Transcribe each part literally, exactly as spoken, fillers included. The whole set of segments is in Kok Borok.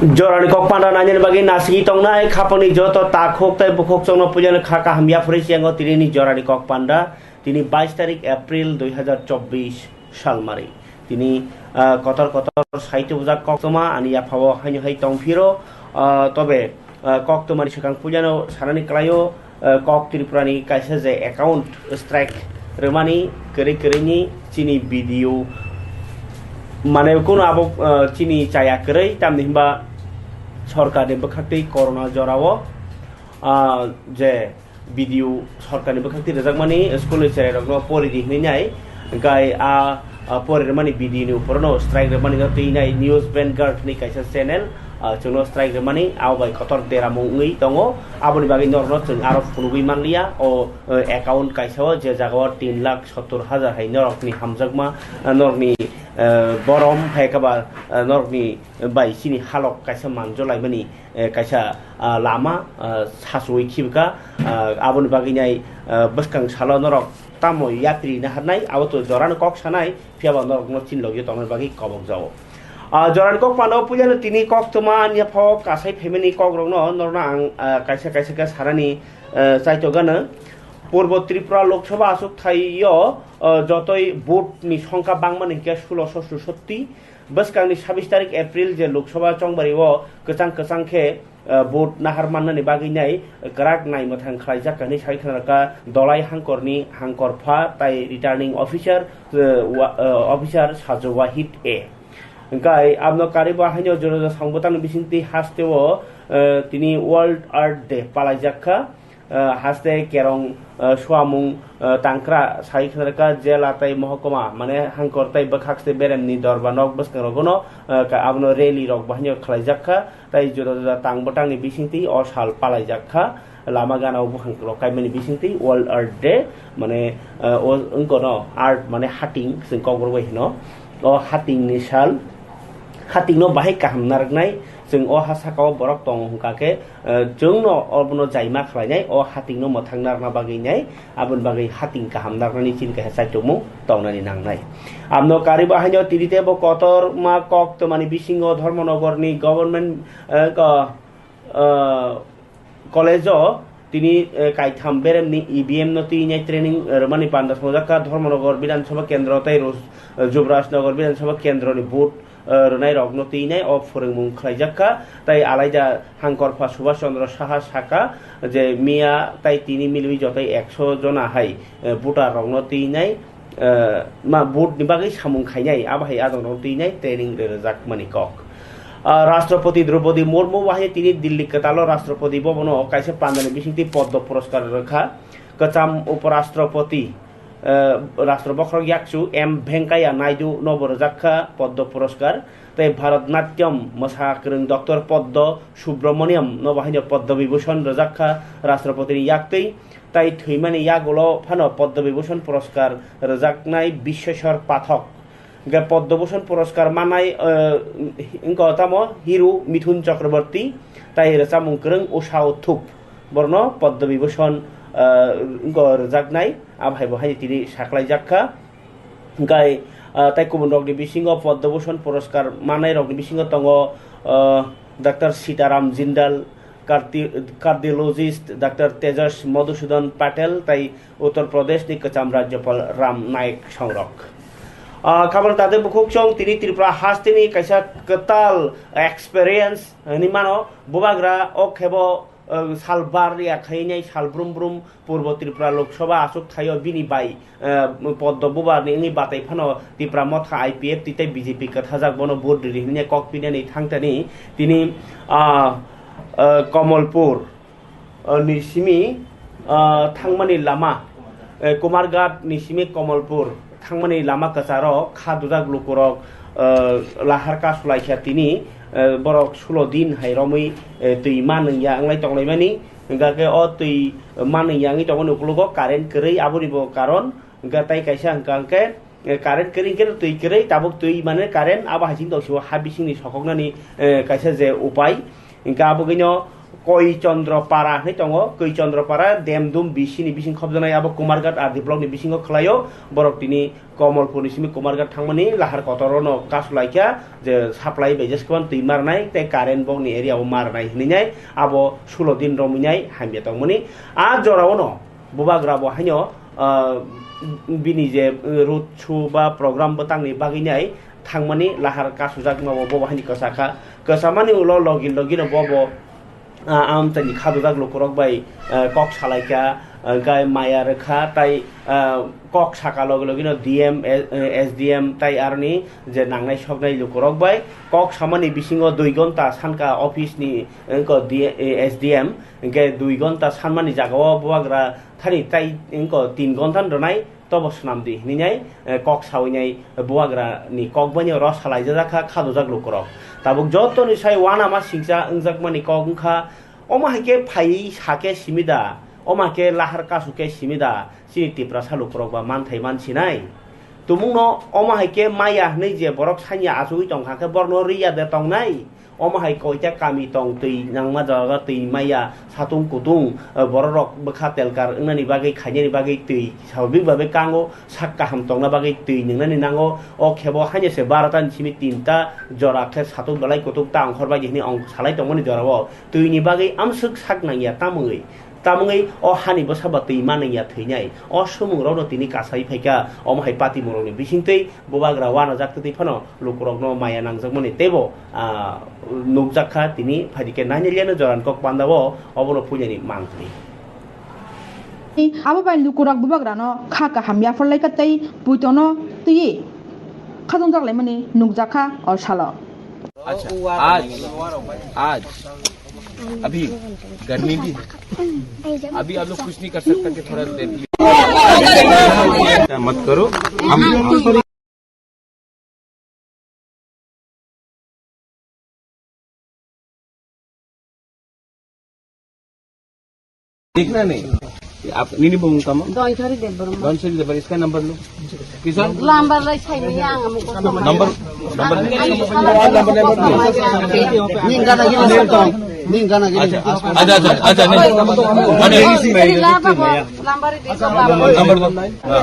Jorani kok panda nainani bagwi nasigi tongnai khapangni joto takhuk tei bukhuk chongno puilano kha kaham yapharwi siyango tinini jorani kok panda. Tini bais tarik April dui hazar chobbish salmari. Tini, ah, kotor kotor sai tubujak koktwma ani yaphao haino hai tongphiro, ah, tobe, ah, koktwmani swkang puilano sanani klaio, ah, kok Tripurani kaisa je account strike rwmani kwrwi kwrwini chini video mane kuno abo, ah, chini chaya kwrwi tamni hwnba sorkarni bwkhaktwi corona jorao, ah, je video sorkarni bwkhaktwi rwjakmani school ni cherairokno pori di hwnwi nai. Hwnkhe a, a pori rwmani video ni uporono strike rwmani no twi nai News Vanguard hwnwi kaisa channel, a, chwngno strike rwmani abo bai kotor deramung wngwi tongo. Aboni bagwi norokno chwng aro phunugwi manliya o, o account kaisa o je jaga o tin lakh sottor hajar hai norokni hamjakma, a, norokni, a, borom hai khe ba, a, norokni bai chini halok kaisa manjolaimani, eh, kaisa, ah, lama, ah, sachuwi khibika, ah, aboni bagwi nai, ah, bwskang salo norok tamo yapri naharnai, abo to jorano kok sanai, phiyaba norokno chini logio tongna bagwi kobok jao. Ah, jorani kok pano puilano tini koktwma ani yaphao kasai phaimani kokrokno norokno ang, ah, kaisa kaisa khe sarani, eh, chaitokgano. Purbo Tripura Lok Sabha achuk thaio, ah, jotoi vote ni songkha bangmani hwnkhe sulosho susotti. Bwskangni sabbish tarik April je Lok Sabha chongbario kwchang kwchang khe, eh, vote nahar mannani bagwi nai kwrak nai mwthang khlaijak hinwi sai khna rwkha Dolai Hangkorni Hangkorpha tai Returning Officer, eh, wa-, eh, Officer Sajo Wahid A. Hwnkhe abno karwi bo haino jora jora song bwtangni bisingtwi hasteo, eh, tini World Earth Day palaijak kha. Ah, haste kerong, ah, suamung, ah, tangkra sai khna rwkha jela tei mohokuma, mane Hangkor tei bwkhak se beremni dorba nok bwskangrogono, ah, ka-, abono rally rok bahaino khlaijak kha, tei juda juda tang bwtangni bisingtwi o sal palaijak kha, lama gana o buphang rok kaimani bisingtwi World Earth Day, mane, ah, o wngkono earth mane hating chwng kokborok bai hino, o hatingni sal, hatingno bahai kaham narwknai chwng o ha saka o borok tongo hwnkha khe, eh, chwngno obono jaima khlainai, o hatingno mwthang narwkna bagwi nai, aboni bagwi hating kaham narwknani chini kaisa chaitokmung tongnani nangnai. Abno karwi bo haino tini tei bo kotorma kok twmani bisingo Dharmanagarni government, eh, ko-, eh, college-o tini, eh, kaitham beremni E V M no twinai training, eh, rwmani panda songjakha Dharmanagar Bidhan Sabha Kendro tei Rus-, eh, Jubrajnagar Bidhan Sabha Kendroni vote eh, rwnairokno twinai o phwrwngmung khlaijak kha. Tai alaida Hangkorpha Subhash Chandra Saha saka je miya tai tini milwi joto ekso jona hai, eh, voter rokno twinai, eh, ma vote ni bagwi samung khainai, abo hai adongrokno twinai training rwjakmani kok. Ah, Rashtrapati Draupadi Murmu bahai tini Delhi kwtalo Rashtrapati Bhavan o kaisa pandani bisingtwi Padma Puraskar rwkha. Kwcham Uparashtrapati, eh, Rashtra Bokhorok Yakchu M Venkaiah Naidu nobo rwjak kha Padma Puraskar, tei Bharatanatyam mwsa kwrwng Doctor Padma Subramaniam nobo haino Padma Vibhushan rwjak kha Rashtrapatini yaktwi, tai thwimani yagulo phano Padma Vibhushan Puraskar rwjaknai Bisweswar Pathak. Hingkhe Padma Bhushan Puraskar manai, eh, wngkha tamo Hero Mithun Chakraborty, tai rwchapmung kwrwng Usha Uthup. Borokno Padma Vibhushan, eh, wngkha rwjaknai, abo hai bo haino tini saklaijak kha. Hingkhe, eh, tai kubun rokni bisingo Padma Bhushan Puraskar manai rokni bisingo tongo, eh, Doctor Sitaram Jindal, cardi-, cardiologist Doctor Tejas Madhusudan Patel tai Uttar Pradesh ni kwcham Rajyapal Ram Naik songrok. Ah, khabor tade bukhuk chong tini Tripura hasteni kaisa kwtal experience hinwi mano. Bubagra o khebo, ah, sal bar ya khainai sal brum brum Purbo Tripura Lok Sabha achuk thaio bini bai, ah, Poddo Bubar ni wngwi batai phano Tipra Motha I P F T tei B J P kwthajak bono vote riri hinwi kok pinani thangtani tini, ah, ah, Komolpur, ah, ni simi, ah, thangmani lama, eh, Kumarghat ni simi Komolpur thangmani lama kwcharo kha dujak lukurok, ah, lahar kasulaikha tini, eh, borok sulo din hai romwi, eh, twi manwngya wnglai tonglaimani. Hingkha khe o twi manwngya wngwi tongmani ukologo current kwrwi, aboni bo karon. Hingkha tai kaisa hingkha hingkhe, eh, current kwrwi hingkhe twi kwrwi, tabuk twi mane current abo hai sing tong sio ha bisingni sokoknani, eh, kaisa je upai. Hingkhe abo khaino, Koi Chandra Para hinwi tongo, Koi Chandra Para Demdum B C ni bising khobjaknai, abo Kumarghat R D block ni bisingo khwlaio. Borok tini Komolpur ni simi Kumarghat thangmani lahar kotor no kasulaikha je supply bai jeskobani twi marnai tei current bokni area o marnai hinwi nai abo sulo din romwi nai hamya tongmani. A jora o no bubagra bo haino, ah, bini je, eh, road show ba program bwtangni bagwi nai thangmani lahar kasujak ma bo, bo bo haini kwsa kha. Kwsamani ulo logi logi no bo bo ah, amchaini khadojak lukurok bai, ah, kok salaikha, ah, hwnkhe maya rwkha, tai, ah, kok saka logi logino D M, eh, S D M tai aroni je nangnai soknai lukurok bai kok samani bisingo dui gonta sanka office ni, eh, ko D-, eh, S D M, hwnkhe dui gonta sanmani jagao bubagra thani tai, eh, ko tin gonta rwnai. Tobo swnam di hinwi nai, eh, kok sawi nai, eh, bubagra ni kok bai no ro salaijak kha, khadojak lukurok. Tabuk joto ni sai uanama singcha wngjakmani kok wngkha, omo hai khe phaiwi sa khe simi da, omo hai khe lahar kasu khe simi da, chini Tiprasa lukurok ba manthai man sinai. Tumung no omo hai khe maya hinwi je borok sanya achugwi tongkha khe borok no rwya de tongnai. Omo hai koita kami tong twi nangma jaga twi maya satung kutung, eh, borok rok bwkha telkar wngnani bagwi khainani bagwi twi swababik babe kango sak kaham tongna bagwi twi nwngnani nango. O khebo haino se barota ni simi tinta jora khe satung belai kutung ta ongkhor bai hinwi ong salai tongmani jora o twi ni bagwi amswk sak nangya tamungwi. Tamungwi o hani bwsa ba twi manwi ya thwinai. O swmwng rokno tini kasai phaikha, omo hai patimung rokni bisingtwi bubagra uanajak twtwi phano lukurokno maya nangjakmani teibo, ah, nukjak kha tini phaidi khe nainaliano joran kok pandao obono puinani mangthwi. Abo bai lukurok bubagrano kha kaham yapharlai kha tei puitono twiwi khatungjak laimani nukjak kha o salo. अच्छा, आज, आज, अभी गर्मी भी है, अभी आप लोग कुछ नहीं कर सकता कि थोड़ा देर के लिए मत करो। हम देखना नहीं। आप नीनी बहू का मां? Donsari Debbarma. Donsari Debbarma, इसका नंबर लो। किसान? Lambar lai sai ni yang amu ko. Number, number. Ning gana gini. Ning gana gini. अच्छा, अच्छा, अच्छा, अच्छा, नहीं। अरे। Lambar di. नंबर लो। हाँ।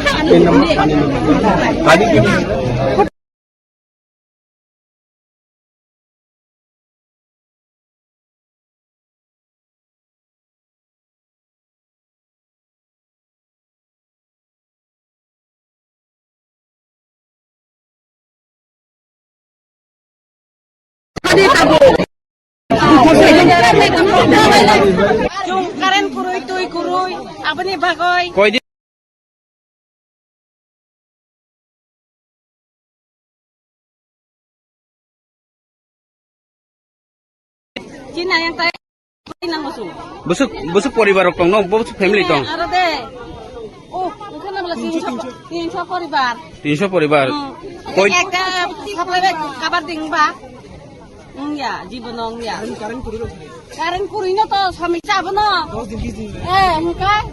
Chwng current kwrwi, twi kwrwi, aboni bagwi. Chini ayang tai nang bosong. Bosok, bosok poribar rok tong no, bosok family tong. Aro de. Oh, engkhe na bala tinso, tinso poribar. Tinso poribar. Hmm. Koi ekta supply bag kabar ding ba. Ong ya, jibo no ong ya. Current, current kuri rok. Current kuri no to somicha abono. Dos din, bis din. Eh, engkai.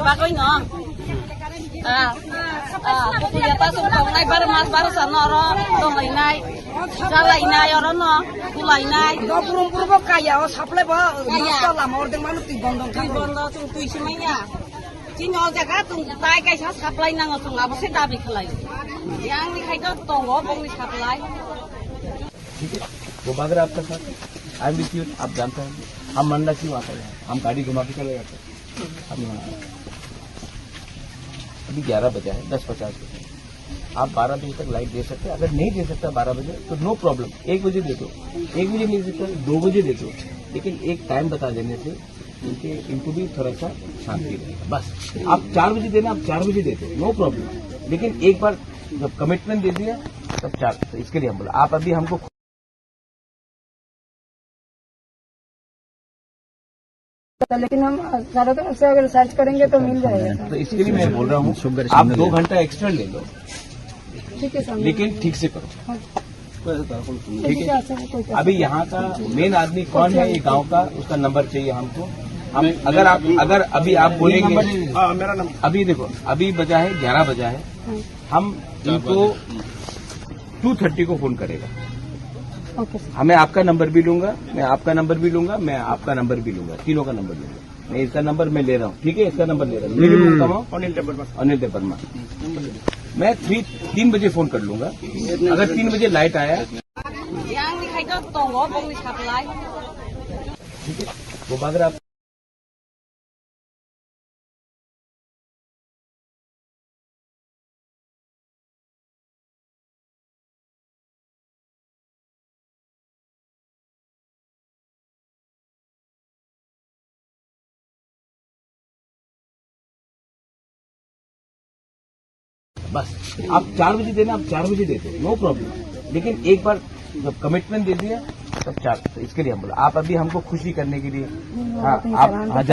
Bagwi no. Ah, ah, kuya ta sung tongnai bar mas bar sa no ro tonglainai. Jalainai oro no, kulainai. Do purum purum bo kaya o supply bo. Kaya. Nosto lama ordek manu twi bondong kha. Twi bondong chung twi simanya. Chini o jaga chung tai kaisa supply nango chung abo se dabi khlai. Yang ni khai do tongo bongni supply. ठीक है, वो भाग रहा आपका साथ, I am with you, आप जानते हैं, हम मामला क्यों आता है, हम गाड़ी घुमा के चले जाते हैं। अभी वहाँ, अभी ग्यारह बजा है, दस पचास बजे, आप बारह बजे तक लाइट दे सकते हैं, अगर नहीं दे सकता बारह बजे तो नो प्रॉब्लम, एक बजे दे दो, एक बजे नहीं दे सकता दो बजे दे दो, लेकिन एक टाइम बता देने से इनके, इनको भी थोड़ा सा शांति रहेगा। बस, आप चार बजे देना, आप चार बजे दे दो, नो प्रॉब्लम, लेकिन एक बार जब कमिटमेंट दे दिया तब चार, तो इसके लिए हम बोला, आप अभी हमको लेकिन हम चारों तरफ से अगर सर्च करेंगे तो मिल जाएगा। तो इसके लिए मैं बोल रहा हूँ, आप दो घंटा एक्स्ट्रा ले लो, ठीक है सर। लेकिन ठीक से करो। ठीक है। अभी यहाँ का मेन आदमी कौन है ये गांव का, उसका नंबर चाहिए हमको। हम अगर आप, अगर अभी आप बोलेंगे, हाँ, मेरा नंबर। अभी देखो, अभी बजा है, ग्यारह बजा है, हम इनको टू थर्टी को फोन करेगा। Okay sir. हमें आपका नंबर भी लूंगा, मैं आपका नंबर भी लूंगा, मैं आपका नंबर भी लूंगा, तीनों का नंबर लूंगा। मैं इसका नंबर मैं ले रहा हूँ, ठीक है, इसका नंबर ले रहा हूँ। मेरे को कमाओ। अनिल देवर्मा। अनिल देवर्मा। मैं थ्री, तीन बजे फोन कर लूंगा। अगर तीन बजे लाइट आया, ठीक है, वो बात आप बस, आप चार बजे देना, आप चार बजे दे दो, नो प्रॉब्लम। लेकिन एक बार जब कमिटमेंट दे दिया, तब चार, तो इसके लिए हम बोला, आप अभी हमको खुशी करने के लिए, हाँ, आप हजार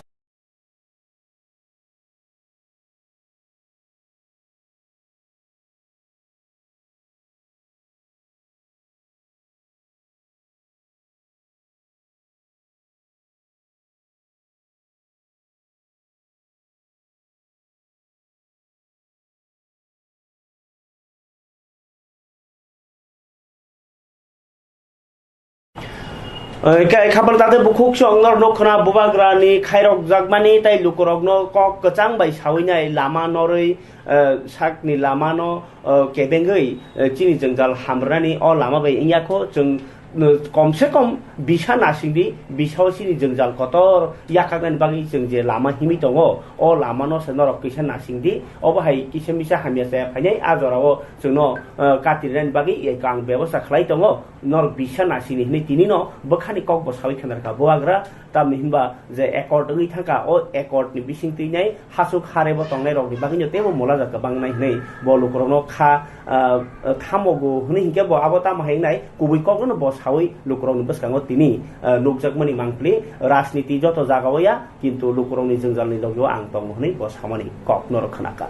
Hwnkhe khabal tate bukhuk chwng nor nukkhwna bubagrani khairokjakmani tei lukurokno kok kwchang bai sawinai lama norwi, eh, sakni lamano, eh, kebengwi, eh, chini jwngjal hamrwnani o lama bai wngya kho. Chwng, eh, kom se kom bisa nasingdi, bisao chini jwngjal kotor yakaknani bagwi chwng je lama himwi tongo, o lamano se norok kisa nasingdi. Obo hai kisa misa hamya chaya phainai, a jorao chwngno, eh, katirinani bagwi ang bebosta khlai tongo. Norok bisa nasini hinwi tinino bwkhani kokbo sawi khenarkha bubagra, tamni hinba je accord wngwi thangkha, o accord ni bising twinai hasuk harebo tongnai rokni bagwino teibo molaja kwbang nai hinwi bo lukurokno kha, ah, thamogo hinwi hinkhe bo abo tamo hai wngnai kubui kokno bo sawi lukurokni bwskango tini, ah, nukjakmani mangpli rajniti joto jagao ya, kintu lukurokni jwngjalni logio ang tongo hinwi bo samani kok norok khnakha.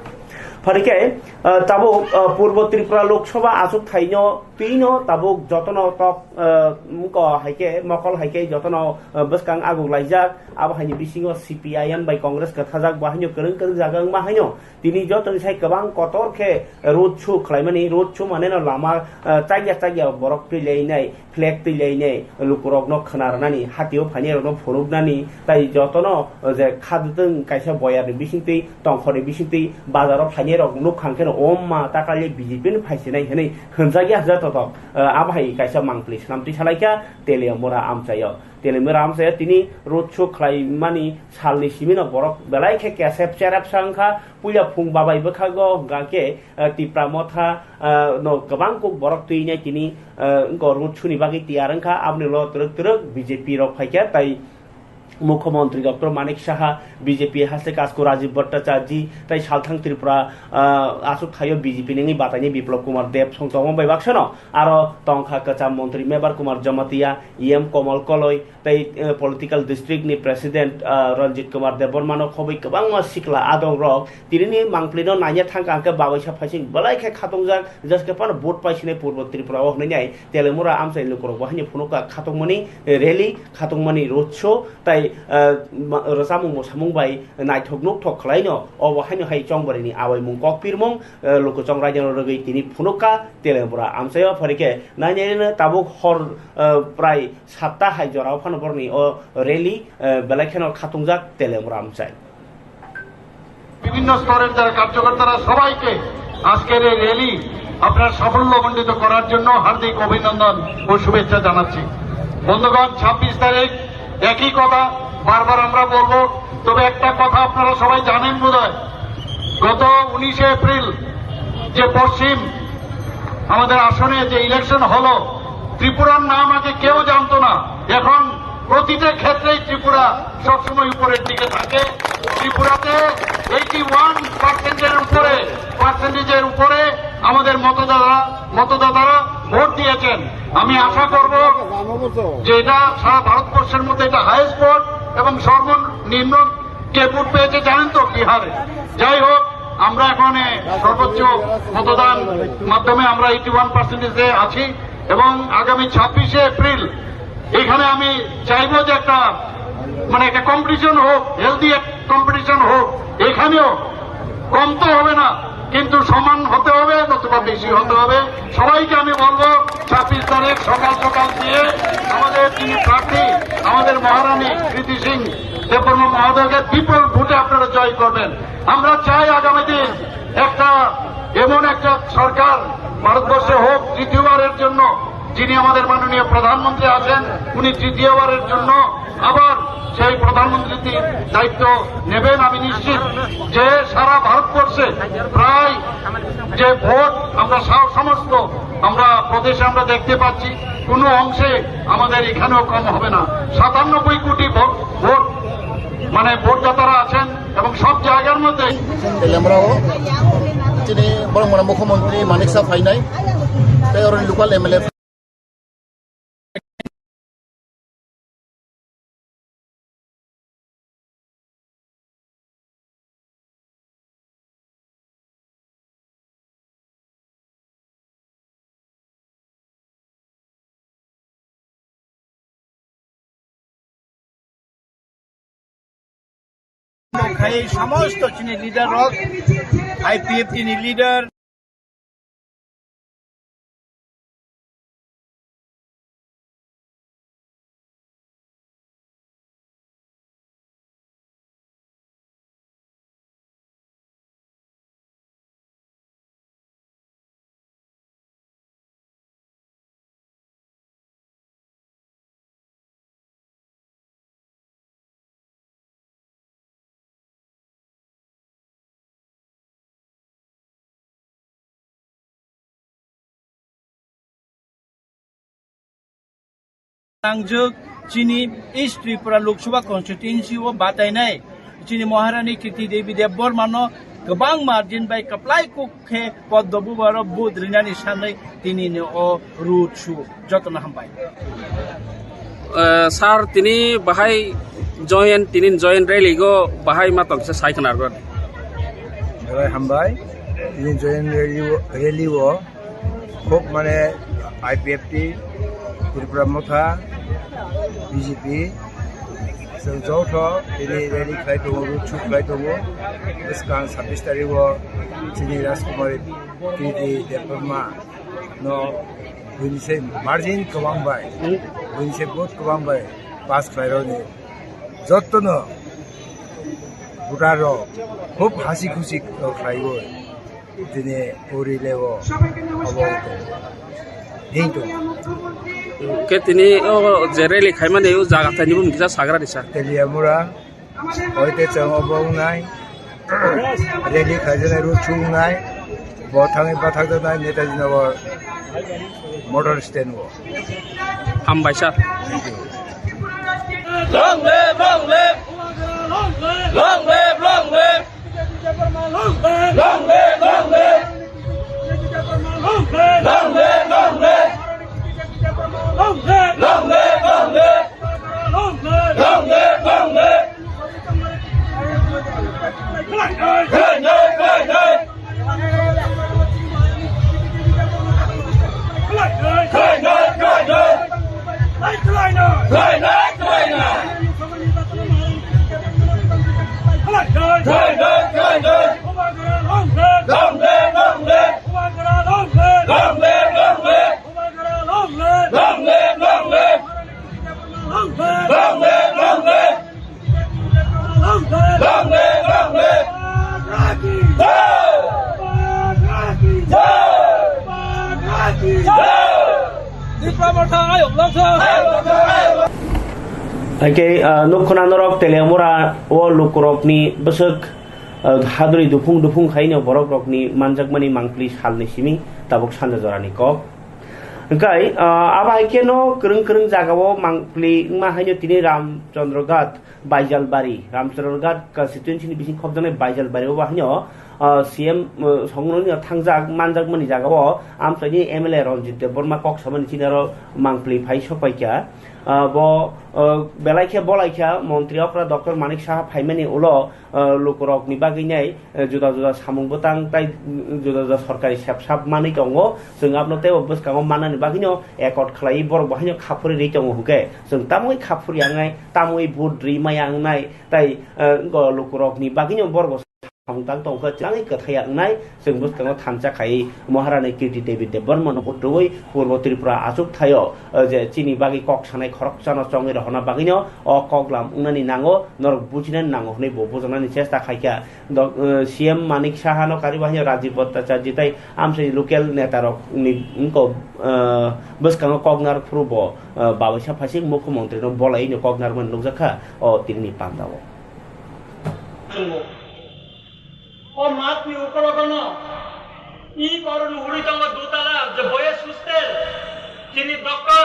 Phaikhe, ah, tabuk, ah, Purbo Tripura Lok Sabha achuk thaino twino tabuk jotono tok, ah, mko hai khe, mokol hai khe jotono, ah, bwskang aguk laijak. Abo haini bisingo C P I M bai Congress kwthajak, bo haino kwrwng kwrwng jaga wngma haino tini jotoni sai kwbang kotor khe road show khlaimani, road show mane no lama, ah, chakya chakya borok twi lainai, flag twi lainai, lukurokno khna rwnani, hatio phainairokno phunuknani, tai jotono, ah, je khadwtwng kaisa boyarni bisingtwi, tongkhorni bisingtwi bazaro phainairok nukha hwnkhe no, "O ma, ta kaliya B J P ni phaisinai," hinwi hwnjakya joto tok. Ah, abo hai kaisa mangpli swnamtwi salaikha Teliamura amchaio. Teliamura amchaio tini road show khlaimani salni simino borok belai khe kesep cherep sa wngkha. Puila phung babai bwkhago hwnkha khe, ah, Tipra Motha, ah, no kwbang kuk borok twinai tini, ah, wngkha road show ni bagwi tiyar wngkha. Aboni ulo twrwk twrwk B J P rok phaikha, tai Mukhyamantri Doctor Manik Saha, B J P haste kasku Rajiv Bhattacharjee, tai Salthang Tripura, ah, aswk thaio B J P nini bataini Biplab Kumar Deb song tongma bai baksano, aro tongkha kwcham montri Mebar Kumar Jamatia, E M Komal Koloi, tai, eh, political district ni president, ah, Ranjit Kumar Debbarma no khobwi kwbangma sikla adong rok tinini mangpli no nanya thangka hwnkhe babaisa phaising belai khe khatungjak, just khe phano vote paisinai Purbo Tripura o hwnwi nai Teliamura amchai lukurok bo haino phunukha khatungmani rally, khatungmani road show, tai, ah, ma-, rwchapmung mosamung bai naithok nukthok khlaino obo haino hai chongborini awaimung kokpirmung, ah, lukuchong raida no rwgwi tini phunukha Teliamura amchaio. Phorikhe nainai tabuk hor, ah, prai satta hai jorao phano borokni o rally, ah, belai kheno khatungjak Teliamura amchai. বিভিন্ন স্তরের যারা কার্যকর্তারা সবাইকে আজকের এই র‍্যালি আপনারা সাফল্যমণ্ডিত করার জন্য হার্দিক অভিনন্দন ও শুভেচ্ছা জানাচ্ছি। বন্ধুগণ, ছাব্বিশ তারিখ একই কথা বারবার আমরা বলবো, তবে একটা কথা আপনারা সবাই জানেন বোধহয়, গত উনিশে এপ্রিল যে পশ্চিম আমাদের আসনে যে ইলেকশন হলো, ত্রিপুরার নাম আগে কেউ জানতো না, এখন প্রতিটা ক্ষেত্রেই ত্রিপুরা সবসময় উপরের দিকে থাকে। ত্রিপুরাতে এইটি ওয়ান পার্সেন্টের উপরে, পার্সেন্টেজের উপরে আমাদের মতদাতা, মতদাতারা ভোট দিয়েছেন। আমি আশা করব যে এটা সারা ভারতবর্ষের মধ্যে এটা হায়েস্ট ভোট এবং সর্বনিম্ন কে ভোট পেয়েছে জানেন তো বিহারে। যাই হোক, আমরা এখন সর্বোচ্চ মতদান মাধ্যমে আমরা এইটি ওয়ান পার্সেন্টেজে আছি এবং আগামী ছাব্বিশে এপ্রিল এখানে আমি চাইবো যে একটা মানে একটা কম্পিটিশন হোক, হেলদি এক কম্পিটিশন হোক, এখানেও কমতে হবে না, কিন্তু সমান হতে হবে, নতুবা বেশি হতে হবে। সবাইকে আমি বলবো, ছাব্বিশ তারিখ সকাল সকাল দিয়ে আমাদের যিনি প্রার্থী, আমাদের মহারানী কৃতি সিং দেববর্মা মহোদয়কে বিপুল ভোটে আপনারা জয় করবেন। আমরা চাই আগামী দিন একটা এমন একটা সরকার ভারতবর্ষে হোক তৃতীয়বারের জন্য, যিনি আমাদের মাননীয় প্রধানমন্ত্রী আছেন, উনি তৃতীয়বারের জন্য আবার সেই প্রধানমন্ত্রীর দায়িত্ব নেবেন। আমি নিশ্চিত যে সারা ভারতবর্ষে প্রায় যে ভোট আমরা সা-, সমস্ত আমরা প্রদেশে আমরা দেখতে পাচ্ছি, কোনো অংশে আমাদের এখানেও কম হবে না। সাতানব্বই কোটি ভোট, ভোট মানে ভোটদাতারা আছেন এবং সব জায়গার মধ্যে Telemra o chini borok mwnam mukhyamantri Manik Saha phainai tei oro local M L A. Khai samosto chini leader rok, I P F T ni leader. Nangjwk chini East Tripura Lok Sabha constituency o batainai chini Maharani Kirti Devi Debbarma no kwbang margin bai kwplai kuk khe Poddo Bubaro vote rinani sanwi tinini o road show. Jotono hambai. Eh, sir, tini bahai joint, tini joint rally go bahai ma tongsa sai khna rwdi. Belai hambai. Tini joint rally o, rally o khub mane I P F T, Tripura Motha, B J P, chwng joto tini rally khlai tongo, road show khlai tongo. Bwskang sabbish tarikh o chini Rajkumar Kirti Debbarma no buini se margin kwbang bai, buini se vote kwbang bai pass khlai rwni jotono voter rok khub hasi khusi khlaiwi tini o rally o obo wngkha. Hingkhe tini o je rally khaimani o jaga thaini bumung kisa sagra risa. Teliamura. Oite chwng obo wngnai, rally khaijaknai, road show wngnai, bo thangwi bathakjaknai Netaji Nagar motor stand o. Hambai sir. Long live, long live. Long live, long live. Long live, long live. Long live, long live. Long live, long live. Long live, long live. Khlainai, khlainai. Khlainai, khlainai. Khlainai, khlainai. Khlainai, khlainai. Khlainai, khlainai. Long live, long live. Long live, long live. Long live, long live. Long live, long live. Long live, long live. Long live, long live. Jai! Jai! Jai! Tipra Motha ayuk langsa. Hai khe, ah, nuk khna norok Teliamura o lukurokni bwswk, ah, hadri duphung duphung khaino borokrokni manjakmani mangpili salni simi tabuk sanja jorani kok. Hwnkhe, ah, abo hai kheno kwrwng kwrwng jagao mangpili wngma haino tini Ramchandra Ghat, Baijalbari, Ramchandra Ghat constituency ni bising khopjaknai Baijalbari o bahai no, Ah, C M, ah, songnoni thangjak manjakmani jagao amchaini M L A Ranjit Debbarma kok samani chini aro mangpli phai sokpaikha. Ah, bo, ah, belai khe bolaikha montri okra Doctor Manik Saha phaimani ulo, ah, lukurokni bagwi nai, eh, juda juda samung bwtang tai, mm, juda juda sorkari sepsap manwi tongo. Chwng abono teibo bwskango mannani bagwino accord khlaiwi borok bo haino khaphuri rwi tongo hwnkhe chwng tamwi khaphuri wngnai, tamwi vote rwi maya wngnai tai, eh, go lukurokni bagwino borok bo samung tang tongkha, chwngwi kwthaiya wngnai, chwng bwskango thansa khai Maharani Kirti Devi Debbarmano butui Purbo Tripura achuk thaio, eh, je chini bagwi kok sanai khoroksano chongwi rohorna bagwino o koklam wngnani nango, norok bujinani nango hwnwi bo bujaknani chesta khaikha. Dok-, eh, C M Manik Sahano karwi bahai Rajiv Bhattacharjee tai amchaini local netarokni wngkok, eh, bwskango koknar phuru bo, eh, babaisa phaising mukhyamantri no bolai no koknarmani nukjakha o tinini pandao. O matni ukologono i koroni hurwi tongo dutala je boys hostel. Chini Doctor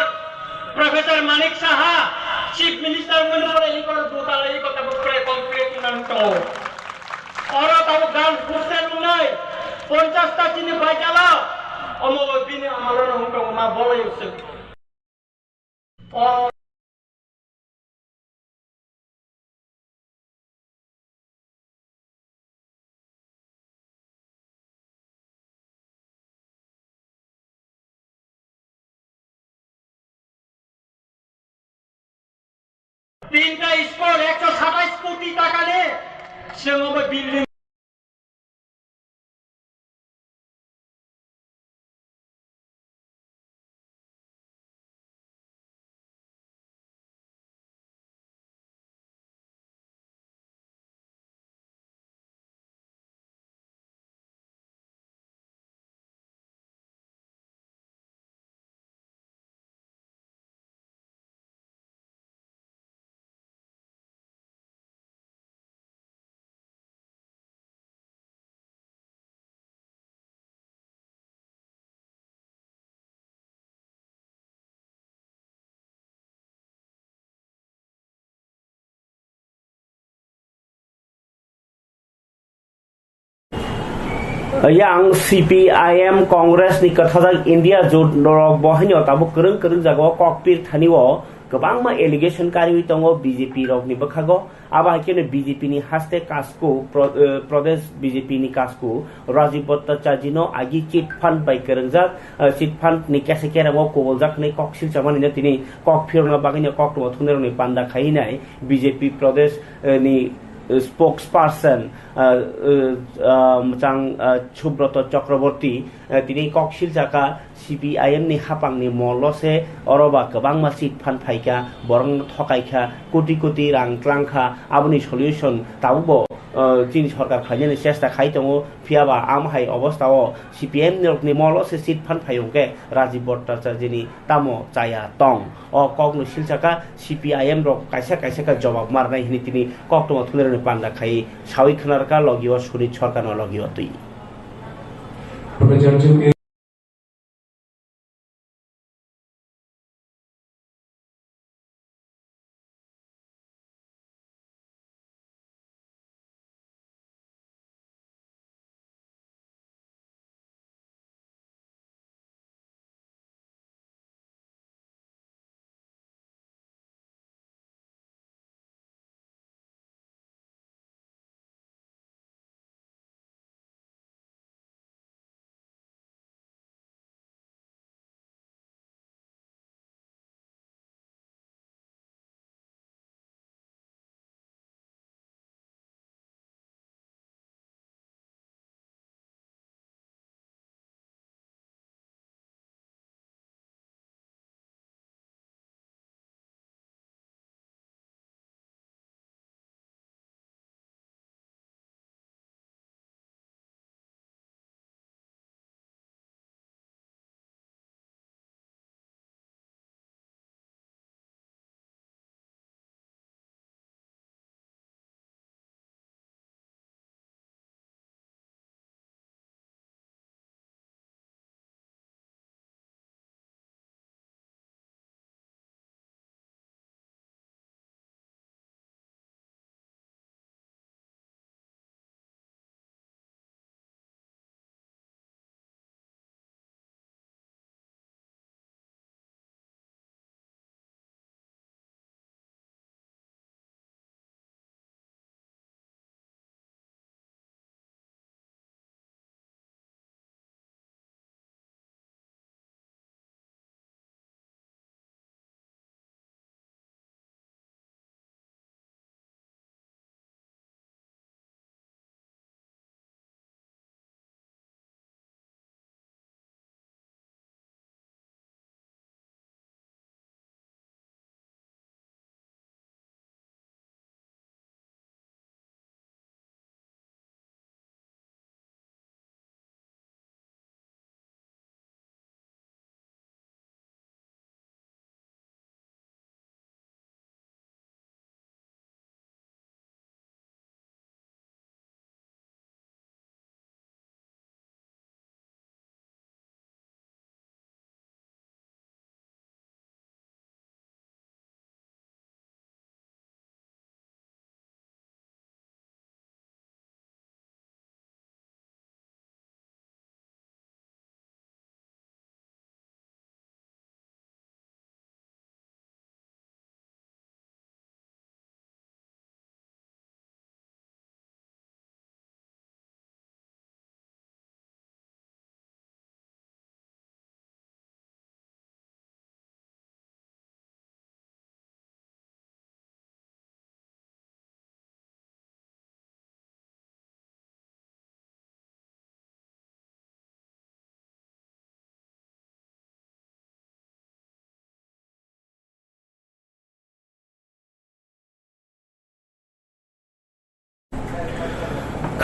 Professor Manik Saha, Chief Minister wngmani pore i koro dutala i kota bo pore complete wngmani tongo. Oro tabuk girls hostel wngnai, ponchash ta chini baitala, omo bo bini amalono wng tongo ma bolai usuk. O tinta school ekso satais koti taka ni swngo bo building. Yang C P I M Congress ni kwthajak India Jot rok bo haino tabuk kwrwng kwrwng jagao kok pir thani o kwbangma allegation kariwi tongo B J P rokni bwkhago. Abo hai kheno B J P ni haste kasku, pro-, eh, Pradesh B J P ni kasku Rajiv Bhattacharjee no agi chit fund bai kwrwngjak, eh, chit fund ni kesa kerang o kubuljak hwnwi kok silchamani no tini kok phirokna bagwi no koktwma thumnairokni panda khai nai B J P Pradesh, eh, ni, eh, spokesperson, eh, eh, ah, mwchang, ah, Subroto Chakraborty, eh, tini kok silchakha. C P I M ni hapang ni molo se oro ba kwbangma chit fund phaikha, borok no thokaikha, koti koti rang tlangkha, aboni solution tabuk bo, eh, chini sorkar khlainani chesta khai tongo, phiya ba am hai obostha o C P M ni rok ni molo se chit fund phai hwnkhe Rajiv Bhattacharjee ni tamo chaya tong. O kok no silchakha C P I M rok kaisa kaisa khe jobab marnai hwnwi tini koktwma thumnairokni panda khai sawi khwnarkha logi o Surit sorkar no logi o twi.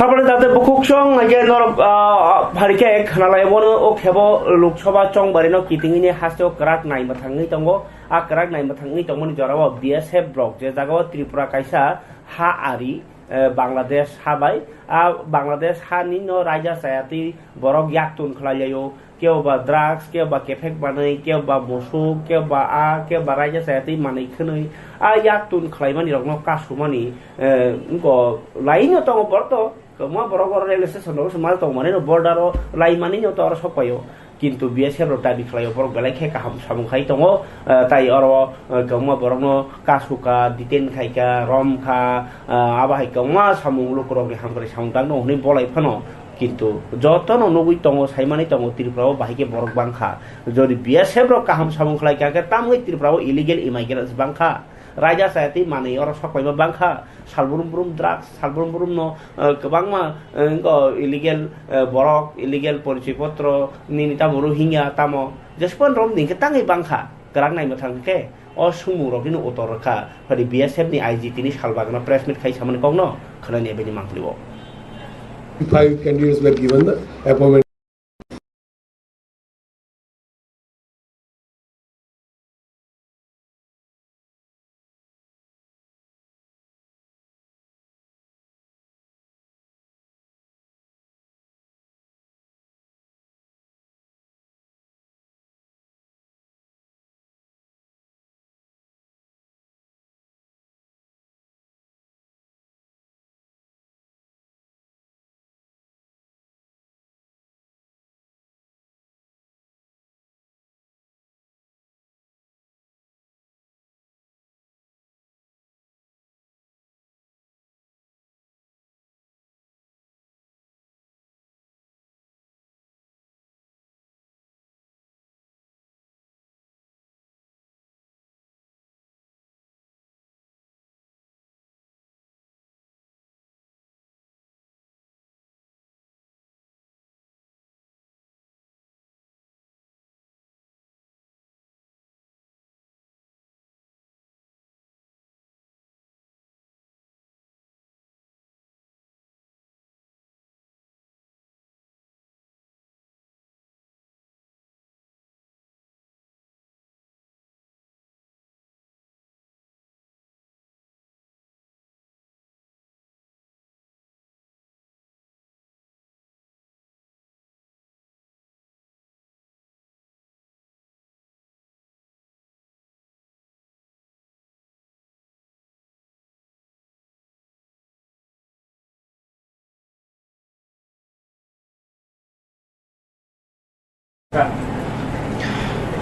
Saboni date bukhuk song, haikhe norok, ah, pharikhe khnalai bono o khebo Lok Sabha chongbari no kitingwi ni haste o kwrak nai mwthangwi tongo. A kwrak nai mwthangwi tongmani jorao B S F block je jagao Tripura kaisa ha ari, eh, Bangladesh ha bai. A Bangladesh ha ni no raida chayatwi borok yaktun khlai laio. Kebo ba drugs, kebo ba kephek manwi, kebo ba musuk, kebo ba a, kebo ba raida chayatwi manwi khwnwi. A yaktun khlaimani rokno kasumani, eh, wngko laino tongo borok to. Kwbangma borok oro railway station rogo se mal tongmani no border o laimani no to oro sok paio. Kintu B S F rok dabi khlaio borok belai khe kaham samung khai tongo, eh, tai oro, eh, kwbangma borokno kasuka, detain khaika, romkha, eh, abo hai kwbangma samung lukurokni hamkrai samung tangno hwnwi bolai phano. Kintu jotono nugwi tongo, saimani tongo, Tripura o bahai khe borok bangkha. Jodi B S F rok kaham samung khlai kha khe, tamwi Tripura o illegal immigrants bangkha. Raida chayatwi manwi oro sok paima bangkha. Salbrum brum drugs, salbrum brum no, eh, kwbangma, eh, wngkha illegal, eh, borok, illegal porichoi potro, nini tamo Rohingya, tamo Jaspon rom ni khe tangwi bangkha. Kwrak nai mwthang khe o sumung rok nini utor rwkha. Phadi B S F ni I G tini salbagna press meet khai samani kokno khwnani ebeni mangpli o. Five candidates were given the appointment.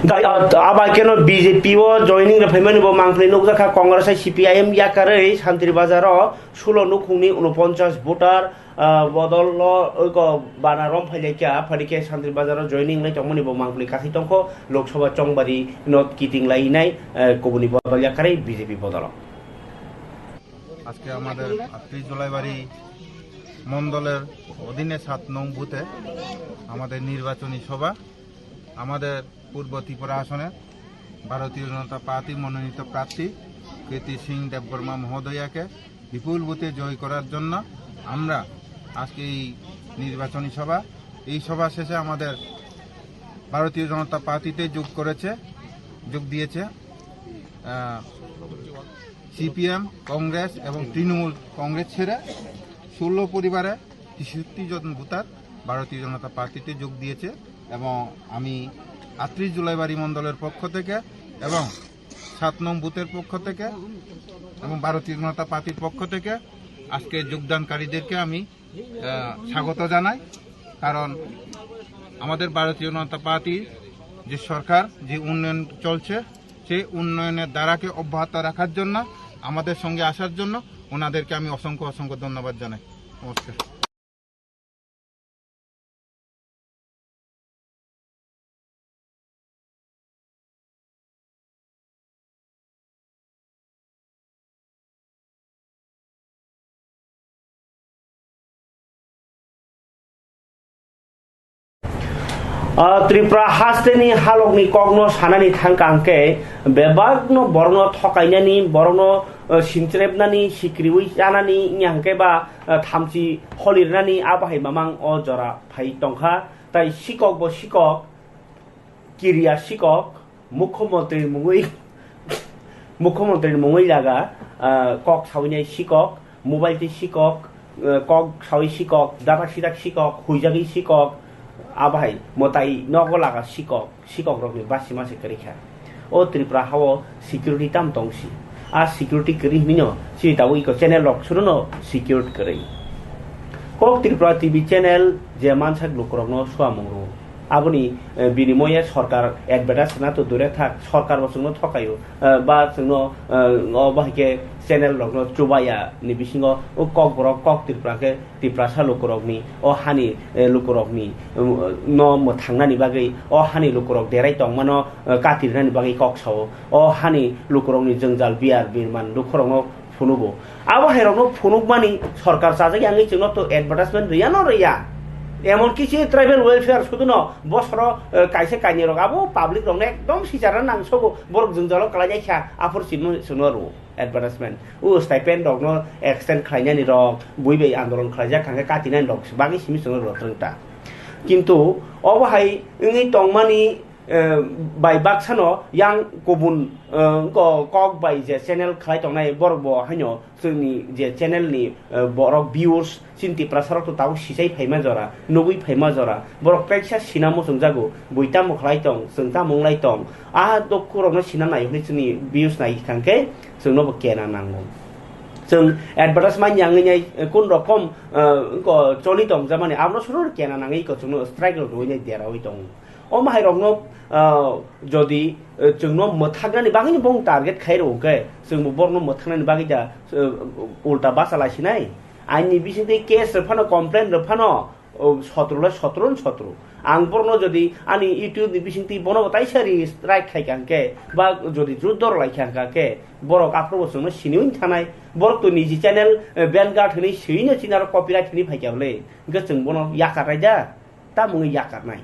Dai, ah, abo keno B J P o joining rwphaimani bo mangpili nukjakha Congress hai C P I M yakarwi Santri Bazar o sulo nukhungni unoponchas voter, ah, bodol o oiko bana rom phailaikha, phadi khe Santri Bazar o joining lai tongmani bo mangpili kathi tongkho Lok Sabha chongbari no kiting lainai, eh, kubuni bodol yakarwi B J P bodol o. আজকে আমাদের আটত্রিশ জুলাইবাড়ি মণ্ডলের অধীনে সাত নং বুথে আমাদের নির্বাচনী সভা। আমাদের পূর্ব ত্রিপুরা আসনে ভারতীয় জনতা পার্টি মনোনীত প্রার্থী কীর্তি সিং দেববর্মা মহোদয়াকে বিপুল ভোটে জয় করার জন্য আমরা আজকে এই নির্বাচনী সভা। এই সভা শেষে আমাদের ভারতীয় জনতা পার্টিতে যোগ করেছে, যোগ দিয়েছে, আহ, সিপিএম, কংগ্রেস এবং তৃণমূল কংগ্রেস ছেড়ে ষোলো পরিবারে তেষট্টি জন ভোটার ভারতীয় জনতা পার্টিতে যোগ দিয়েছে এবং আমি আটত্রিশ জুলাইবাড়ি মণ্ডলের পক্ষ থেকে এবং সাত নং বুথের পক্ষ থেকে এবং ভারতীয় জনতা পার্টির পক্ষ থেকে আজকে যোগদানকারীদেরকে আমি, আহ, স্বাগত জানাই। কারণ আমাদের ভারতীয় জনতা পার্টি যে সরকার, যে উন্নয়ন চলছে, সেই উন্নয়নের ধারাকে অব্যাহত রাখার জন্য, আমাদের সঙ্গে আসার জন্য ওনাদেরকে আমি অসংখ্য অসংখ্য ধন্যবাদ জানাই। নমস্কার। Ah, Tripura hasteni halokni kokno sanani thangka hwnkhe bebakno borokno thokainani, borokno o, sinchrebnani, sikriwi chanani, wngya hwnkhe ba, o, thamchi holirnani, abo hai mamang o jora phai tongkha. Tai sikok bo sikok, kiriya sikok, mukhyamantri mungwi, mukhyamantri mungwi jaga, o, kok sawinai sikok, mobile twi sikok, eh, kok sawi sikok, datak sidak sikok, huijagwi sikok, abo hai mwtai nogo laga sikok, sikok rokni basima se kwrwi kha. O Tripura hao security tam tong si. A security kwrwi hwnwi no chini tabuk iko channel rok suno no secure kwrwi. Kok Tripura T V channel je mansak lukurokno suamung rwo. Aboni, eh, binimoye sorkar advertise na to dure thak, sorkar bo chwngno thokaio, eh, ba chwngno, eh, o bahai khe channel rokno chubaya ni bisingo o Kokborok, Kok Tripura khe Tiprasa lukurokni, o hani, eh, lukurokni, um, no mwthangnani bagwi, o hani lukurok derai tongmano, eh, katirnani bagwi kok sao, o hani lukurokni jwngjal biyar birman lukurokno phunugo. Abo hairokno phunukmani sorkar chajak yangwi chwngno to advertisement rwya no rwya. Emon ki chini tribal welfare suduno bosoro, eh, kaisa kainwi rok abo public rokno ekdom sicharna nangsogo, borok jwngjalo kwlainai kha aphuru chwngno, chwngno rwo advertisement. O stipend rokno extend khlainani rok, bui bai andolon khlaijak thangkhe katinani rok bagwi simi chwngno rwo twrwng ta. Kintu obo hai wngwi tongmani eh, bai baksano yang kubun, eh, ko-, kok bai je channel khlai tongnai borok bo haino chwngni je channel ni, eh, borok viewers chini Tiprasa rok to tabuk sisai phaima jora, nugwi phaima jora, borok peksa sina muchungjago, bui tamo khlai tong, chwng tamo wnglai tong, a dokku rokno sina nai hwnwi chwngni views nai thangkhe chwngno bo kena nango. Chwng advertisement yangwi nai, eh, kun rokom, eh, ko choli tong jamani, abono suru kena nangwi ko chwngno strike rok rwwi nai derawi tongo. O mahairokno, ah, jodi, eh, chwngno mwthaknani bagwino bong target khai rwo khe, chwngbo borokno mwthaknani bagwi da, eh, ulta bacha laisinai. Aini bisingtwi case rwphano, complaint rwphano, oh, sotro le sotro no sotro. Ang borokno jodi ani YouTube ni bisingtwi bono bo taisa ri strike khai kha hwnkhe, ba jodi juddo rw lai kha hwnkha khe, borok aphuru bo chwngno siniwi thanai. Borok to niji channel, eh, ban guard hwnwi swino chini aro copyright hwnwi phai kha bwle. Hwnkhe chwng bono yakar nai da? Tamo wngwi yakarnai.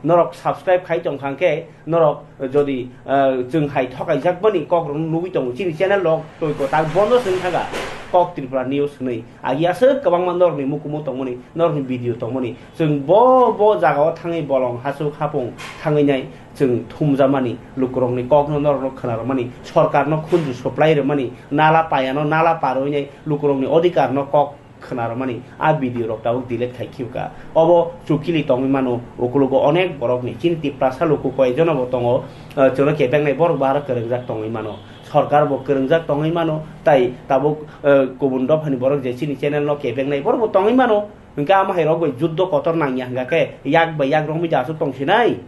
Norok subscribe khai tong kha hwnkhe, norok jodi, ah, chwng hai thokaijak mani kok rok nugwi tongo, chini channel rok twi ko tak bondo se wng thaga, Kok Tripura News hwnwi. Agi aswk kwbangma norokni mukumu tongmani, norokni video tongmani. Chwng bo, bo jagao thangwi bolong hasuk hapung thangwi nai chwng thumjamani, lukurokni kokno norokno khwnarwmani, sorkarno khunju supply rwmani, nala payano nala parwi nai lukurokni odhikarno kok khwnarwmani, a video rok tabuk delete khai khiuka. Obo chukili tongwi mano, ukulugo onek borokni. Chini Tiprasa luku koijono bo tongo, ah, chwngno kebengnai borok bo aro kwrwngjak tongwi mano. Sorkar bo kwrwngjak tongwi mano, tai tabuk, ah, kubun dophani borok je chini channel no kebengnai borok bo tongwi mano. Hwnkhe amo hai rok bai juddo kotor nangya hwnkha khe yak bai yak romwi da aswk tongsinai.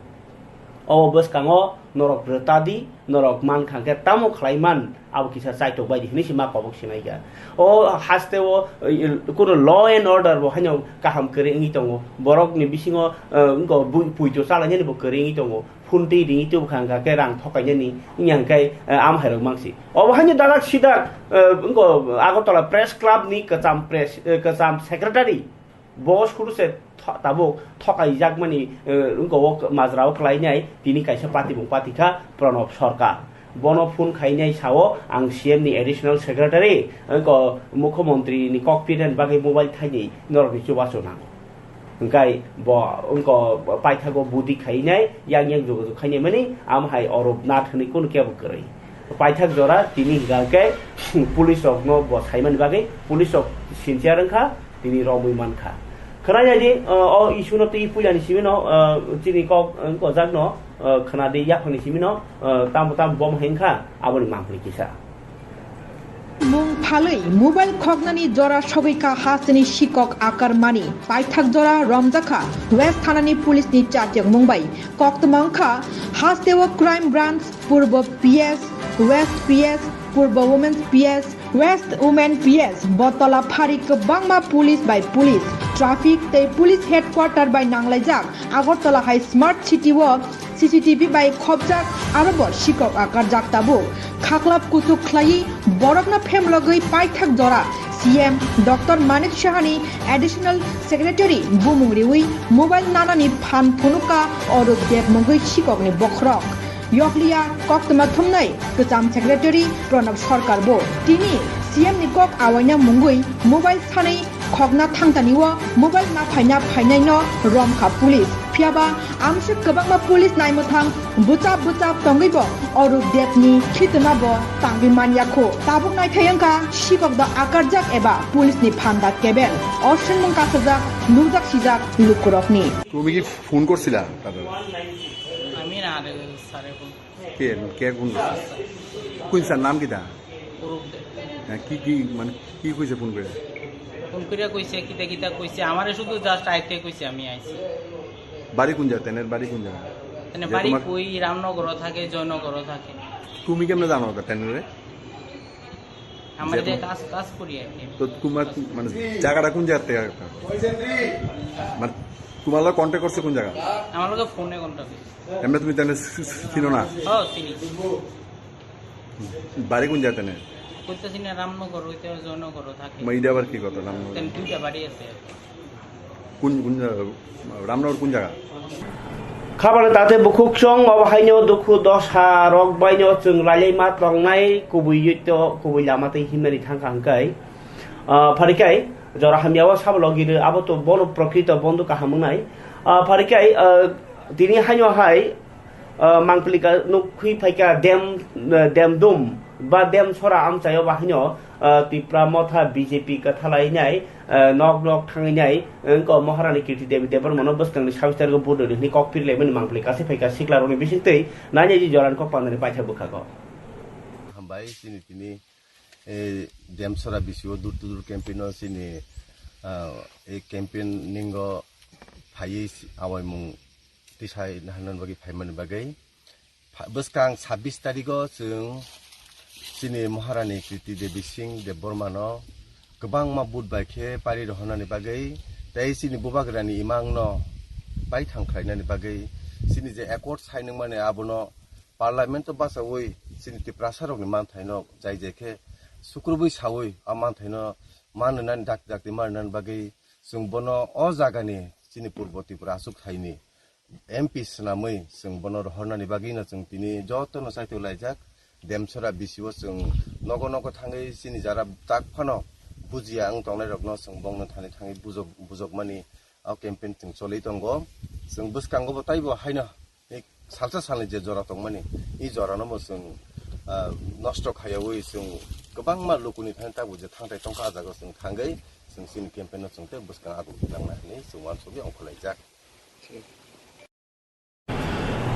O bwskango norok rwta di, norok man kha khe tamo khlai man, abo kisa chaitok bai di hwnwi se ma kobok sinai kha. O haste o, eh, kuno law and order bo haino kaham kwrwi wngwi tongo. Borok ni bisingo, eh, wngko bui-, puito chalainani bo kwrwi wngwi tongo. Phone twi ringwi tubu kha hwnkha khe rang thokainani wngya hwnkhe, eh, am hai rok mangsi. Obo haino dadak sidak, eh, wngko Agartala Press Club ni kwcham press, eh, kwcham secretary. Bo suru se tho-, tabuk thokaijakmani, eh, wngko o majra o kwlainai tini kaisa party bung party kha Pranab Sarkar. Bono phone khainai sao, "Ang C M ni additional secretary, wngko mukhyamantri ni kok pidani bagwi mobile thaini norokni chubachu nango." Hwnkhe bo wngko paithago budi khainai, yang yang jogajog khainai mani, am hai Arup Nath hwnwi kunu kebo kwrwi. Paithak jora tini hwnkha hwnkhe police rokno bo saimani bagwi police rok sincere wngkha. Tini romwi mankha. Khwnai di, o, o issue no twi puilani simi no, o, chini kok, o, gojak no, o, khwna di yaphangni simi no, o, tamo tamo bom hai wngkha, aboni mangpili kisa. Mung phalwi mobile khoknani jora sogwi kha hasteni sikok akar mani. Paithak jora romjakha West thanani police ni chatyakmung bai. Koktwma wngkha hasteo crime branch, Purbo P S, West P S, Purbo Women's P S, West Women P S, Botola phari kwbangma police bai police, traffic tei police headquarter bai nanglaijak Agartala hai smart city o C C T V bai khopjak aro bo sikok akarjak tabuk. Khaklap kuchuk khlaiwi borokno phemlogwi paithak jora C M Doctor Manik Sahani additional secretary bumung riwi mobile nanani phan phunukha Arup Deb mungwi sikokni bokhorok. Yokliya koktwma thumnai kwcham secretary Pranab Sarkar bo tini C M ni kok awaina mungwi mobile sanwi khokna thangtani o mobile naphaina phainaino romkha police. Phiyaba amswk kwbangma police naimwthang bwchap bwchap tongwibo Arup Debni khitwma bo tangwi manyakho. Tabuk naithai wngkha sibok do akarjak eba police ni phanda kebel. O swngmung kasajak nukjak sijak lukurokni. তুমি কি ফোন করছিলা তাদের? আমি না রে, স্যারে ফোন। কে, কে ফোন করছে? কোন স্যার, নাম কিতা? অরূপ দে। হ্যাঁ, কি, কি, মানে, কি কইছে ফোন করে? ফোন করে কইছে, কিতা কিতা কইছে, আমারে শুধু just আইতে কইছে, আমি আইছি। বাড়ি কোন জায়গা? তেনের বাড়ি কোন জায়গা? তেনে যে বাড়ি তোমার কই, রামনগরও থাকে, জয়নগরও থাকে। তুমি কেমনে জানো ওটা তেনরে? আমরা যে যে তোমার কাজ, কাজ করি আর কি। তো তোমার মানে জায়গাটা কোন জায়গা থেকে একটা? মানে তোমার লগে কন্ট্যাক্ট করছে কোন জায়গা? আমার লগে ফোনে কন্ট্যাক্ট করছে। এমনি তুমি তাহলে চিনো না? ও, চিনি। বাড়ি কোন জায়গাতে নেই? কইতাছি না, রামনগর হইতে জয়নগরও থাকে। মা, এটা আবার কি কথা, রামনগর? তেন দুইটা বাড়ি আছে আর কি। কোন, কোন জায়গা? রামনগর কোন জায়গা? Khabana tate bukhuk chwng obo haino dukhu dosa rok baino chwng railai ma tongnai kubui yito kubui lama tei himnani thangkha hwnkhe, ah, pharikai jora hamya o sabo logi rw abo to bono prokrito bondo kaham wngnai. Ah, pharikai, ah, tini haino hai, ah, mangpili ka nuk khui phaikha dem, ah, dem dum ba dem sora amchaio ba haino, ah, Tipra motha B J P kwthalai nai, ah, nok nok thangwi nai, wngkha Maharani Kirti Devi Debbarmano bwskangni sabistargo vote rwdi hwnwi kok pirilaimani mangpili kasai phaikha siklarokni bisingtwi nainai di jorani kok pandani paitha bwkhago. Hambai chini tini, eh, Demsora B C O door to door campaign o chini, ah, eh, campaign ningo phaiwi si-, awaimung tisai naharnani bagwi phaimani bagwi. Pha-, bwskang sabbish tarikgo chwng chini Maharani Kriti Devi Singh Debbarmano kwbangma vote bai khe pari rohornani bagwi tei chini bubagrani imangno baithang khlainani bagwi chini je accord sai nangmani abono parliament-o bachaui chini Tiprasarokni manthaino jai jai khe sukrubui saui a manthaino manwinani dakti dakti manwinani bagwi chwng bono o jagani chini Purbo Tripura achuk thaini M P swnamwi chwng bono rohornani bagwino chwng tini jotono chaitwi laijak. Demsora B C O chwng nogo nogo thangwi chini jara tak phano bujiya wng tongnairokno chwng bongno thani thangwi bujok, bujokmani o campaign chwng choli tongo. Chwng bwskango bo taibo haino salsa salni je jora tongmani, i jorano bo chwng, ah, nosto khaiyaui chwng kwbangma lukuni thani tabuk je thangtai tongkha, ah jaga chwng thangwi chwng chini campaign no chwng tei bwskang aguk nangna hinwi chwng uansugwi ongkhorlaijak.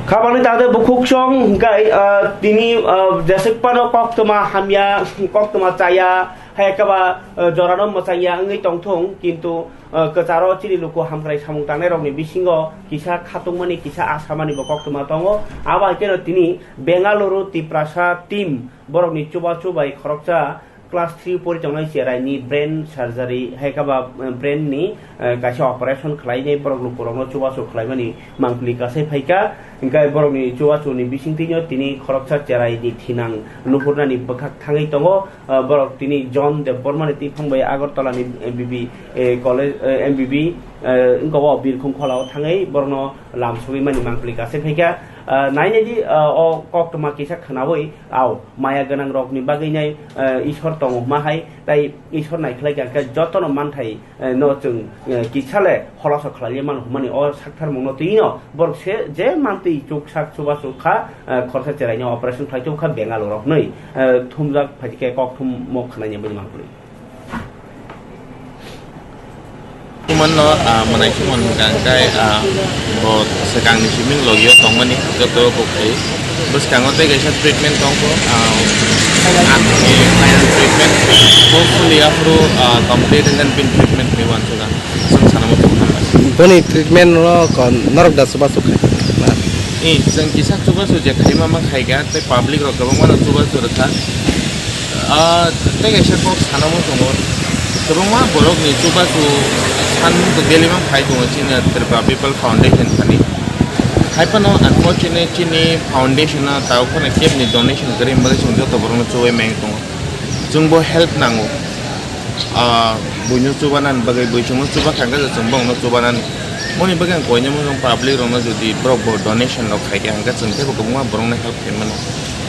Khabani tate bukhuk chwng hwnkhe, ah, tini, ah, jeswk phano koktwma hamya, koktwma chaya, hai khe ba, ah, jorano mwchangya wngwi tongthung, kintu, ah, kwcharo chini luku hamkrai samung tangnairokni bisingo kisa khatungmani, kisa asamani bo koktwma tongo. Abo hai kheno tini Bengaluru Tiprasa team borokni chubachu bai khoroksa class three pori tongnai cheraini brain surgery, hai khe ba, eh, brain ni, eh, kaisa operation khlainai borok lukurokno chubachu khlaimani mangpili kasai phaikha. Hingkhe borokni chubachuni bisingtwino tini khoroksa cheraini thinang nuhurnani bwkhak thangwi tongo. Ah, borok tini John Debbarmani twiphang bai Agartala ni M B B, eh, college, eh, M B B, eh, wngkha o birkhung kholao thangwi borokno lam sogwi mani mangpili kasai phaikha. Ah, nainai di, ah, o koktwma kisa khwnaui, au maya gwnang rokni bagwi nai, eh, Isor tongo hwma hai, tai Isor naikhlai kha khe jotono manthai, eh, no chwng, eh, kisa le kholoso khlai mano hwnmani o saktharmung no twi no borok se je mantwi chuk sak chubachu kha, eh, khoroksa cheraino operation khlai tong kha Bengaluru rok hwnwi, eh, thumjak phaikhe kok thummo khwnai ni bini mangpili. Kumanno, ah, mwnai sumon hwnkha hwnkhe, ah, bo swkangni simi logio tongmani joto bukhai. Bwskango tei kaisa treatment tongkho, ah, athani final treatment. Hopefully aphuru, ah, complete and then pin treatment ni uansukha. Chwng sanamo tong hambai. Boni treatment no kon norok da chubachu khai. Eh, chwng kisa chubachu je khaima ma khaikha, tei public rok kwbangma no chubachu rwkha. Ah, tei kaisa kok sanamo tongo. Kwbangma borokni chubachu san daily ma khai tongo chini Tripura People Foundation thani. Hai phano unfortunately chini foundation o tabuk phano kebni donation kwrwi bagwi chwng joto borokno chubai meng tongo. Chwngbo help nango. Ah, buino chubanani bagwi, bui chwngno chuba kha hwnkhe chwngbo chwngno chubanani. Moni bagwi ang koinai mano public rokno jodi borok bo donation rok khai khe hwnkhe chwng teibo kwbangma borokno help khai mano.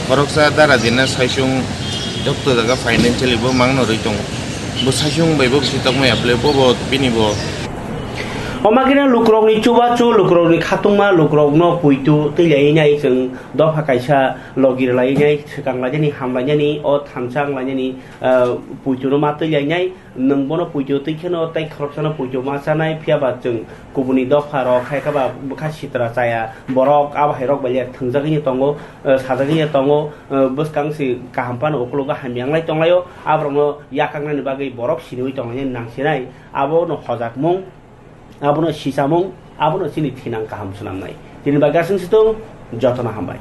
Khoroksa dara dina saisung jotto jaga financially bo mangno rwi tongo. Bo saisung bai bo bisi tokmaya bwle bo bo bini bo. Omakhe lukurokni chubachu, lukurokni khatungma, lukurokno puitu twi lainai chwng dopha kaisa logi rwlainai, swkang lainani, ham lainani, o thansa wng lainani, ah, puituno ma twi lainai. Nwng bono puitio twi kheno tei khoroksano puitio ma chanai, phiya ba chwng kubuni dopha rok hai khe ba bwkha sitra chaya borok abo hai rok bai le thwngjagwi tongo, eh, sajagwi tongo, eh, bwskang se kaham phano ukologo hamya wnglai tonglaio, aborokno yakaknani bagwi borok siniwi tonglainani nang sinai, abono hojakmung, abono sichamung, abono chini thinang kaham swnamnai. Tini bagwi aswk se tong, jotono hambai.